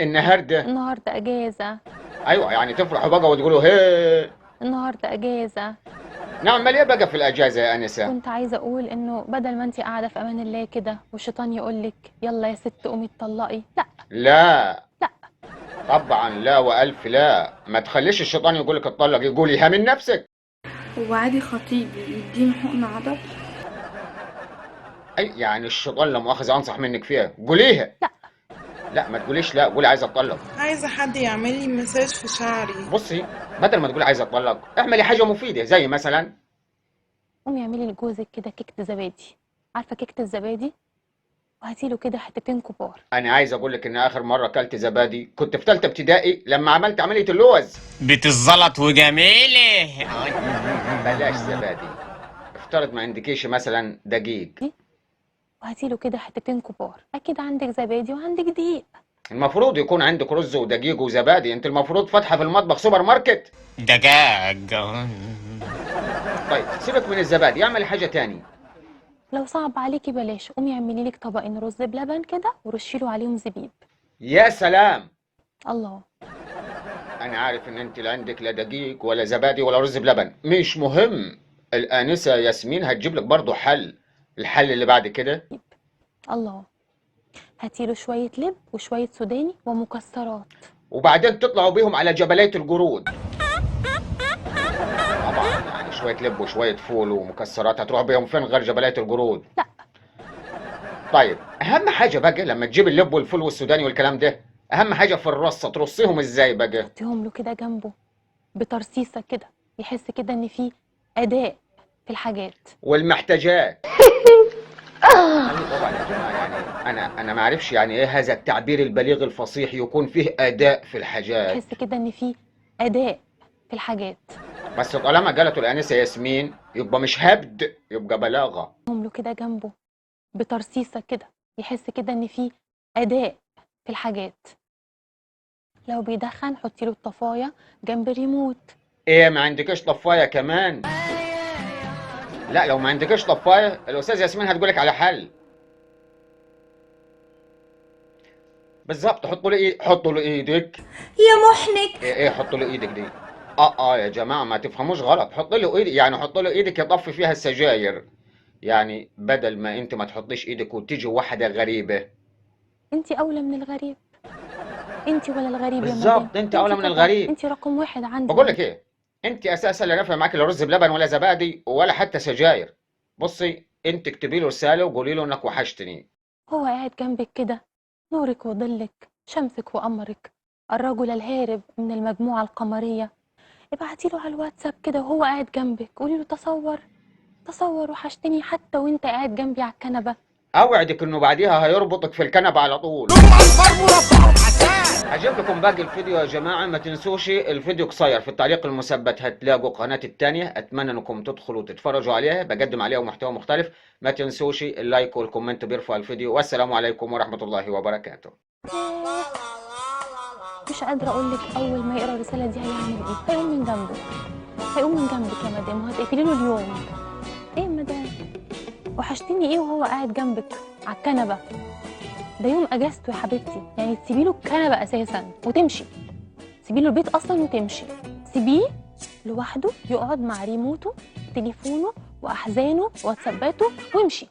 النهارده. النهارده اجازه. ايوه يعني تفرحوا بقى وتقولوا هي النهارده اجازه. نعمل ايه بقى في الاجازة يا انسه؟ كنت عايزه اقول انه بدل ما انت قاعدة في امان الله كده والشيطان يقول لك يلا يا ست قومي اتطلقي، لا لا لا طبعا لا والف لا، ما تخليش الشيطان يقول لك اتطلقي، قوليها من نفسك. هو عادي خطيبي يديني حقن عضل؟ اي يعني الشيطان لا مؤاخذة انصح منك فيها، قوليها. لا لا ما تقوليش لا، قولي عايزه اتطلق. عايزة حد يعمل لي مساج في شعري. بصي بدل ما تقولي عايزه اتطلق اعملي حاجة مفيدة، زي مثلا قومي اعملي لجوزك كده كيكة زبادي، عارفه كيكة الزبادي؟ وهاتيله كده حتتين كبار. انا عايز اقول لك ان اخر مرة اكلت زبادي كنت في ثالثة ابتدائي لما عملت عملية اللوز. بتزلط وجميلة. بلاش زبادي، افترض ما عندكيش مثلا دقيق، وهاتيله كده حتتين كبار، اكيد عندك زبادي وعندك دقيق. المفروض يكون عندك رز ودقيق وزبادي، انت المفروض فاتحة في المطبخ سوبر ماركت. دجاج. طيب سيبك من الزبادي، اعمل حاجة تاني. لو صعب عليكي بلاش، قومي اعملي لك طبقين رز بلبن كده ورشي له عليهم زبيب. يا سلام. الله. انا عارف ان انت لا عندك لا دقيق ولا زبادي ولا رز بلبن، مش مهم، الانسة ياسمين هتجيب لك برضه حل. الحل اللي بعد كده، الله، هاتيله شوية لب وشوية سوداني ومكسرات، وبعدين تطلعوا بيهم على جبلية الجرود. طبعا يعني شوية لب وشوية فول ومكسرات هتروح بيهم فين غير جبلية الجرود؟ لا. طيب اهم حاجة بقى لما تجيب اللب والفول والسوداني والكلام ده، اهم حاجة في الرصه، ترصيهم ازاي بقى؟ حطيهم له كده جنبه بترصيصه كده، يحس كده ان في اداء في الحاجات. والمحتاجات. أيوة طبعا يا جماعة، يعني انا ما اعرفش يعني ايه هذا التعبير البليغ الفصيح يكون فيه اداء في الحاجات. يحس كده ان في اداء في الحاجات. بس طالما قالته الانسة ياسمين يبقى مش هبد، يبقى بلاغه. هم له كده جنبه بترصيصه كده، يحس كده ان في اداء في الحاجات. لو بيدخن حطي له الطفايه جنب الريموت. ايه ما عندكش طفايه كمان؟ لا لو ما عندكش طفايه الاستاذ ياسمين هتقولك على حل. بالظبط، حطوا له ايه، حطوا له ايدك يا محنك. ايه حطوا له ايدك دي؟ اه يا جماعة ما تفهموش غلط، حط له ايدك يعني حط له ايدك يطفي فيها السجاير، يعني بدل ما انت ما تحطيش ايدك وتيجي واحدة غريبة. انت اولى من الغريب. انت ولا الغريب يا مدام. بالظبط، انت اولى من طبعاً، الغريب. انت رقم واحد عندي. بقول لك ايه، انت اساسا لا نافع معاك لا رز بلبن ولا زبادي ولا حتى سجاير. بصي انت اكتبي له رسالة وقولي له انك وحشتني. هو قاعد جنبك كده، نورك وظلك، شمسك وقمرك، الرجل الهارب من المجموعة القمرية. ابعتي له على الواتساب كده وهو قاعد جنبك، قولي له تصور تصور وحشتني حتى وانت قاعد جنبي على الكنبة. اوعدك انه بعديها هيربطك في الكنبة على طول. هجيب لكم باقي الفيديو يا جماعة، ما تنسوش الفيديو قصير، في التعليق المثبت هتلاقوا قناة التانية، اتمنى انكم تدخلوا وتتفرجوا عليها، بقدم عليها محتوى مختلف. ما تنسوش ال like وال comment بيرفع الفيديو، والسلام عليكم ورحمة الله وبركاته. مش قادرة اقول لك اول ما يقرا الرسالة دي هيعمل ايه. هيقوم من جنبه، هيقوم من جنبك يا مدام، وهتقفلي له اليوم. ايه يا مدام وحشتني ايه وهو قاعد جنبك على الكنبة؟ ده يوم اجازته يا حبيبتي، يعني تسيبي له الكنبة اساسا وتمشي، تسيبي له البيت اصلا وتمشي، سيبيه لوحده يقعد مع ريموته تليفونه واحزانه واتساباته وامشي.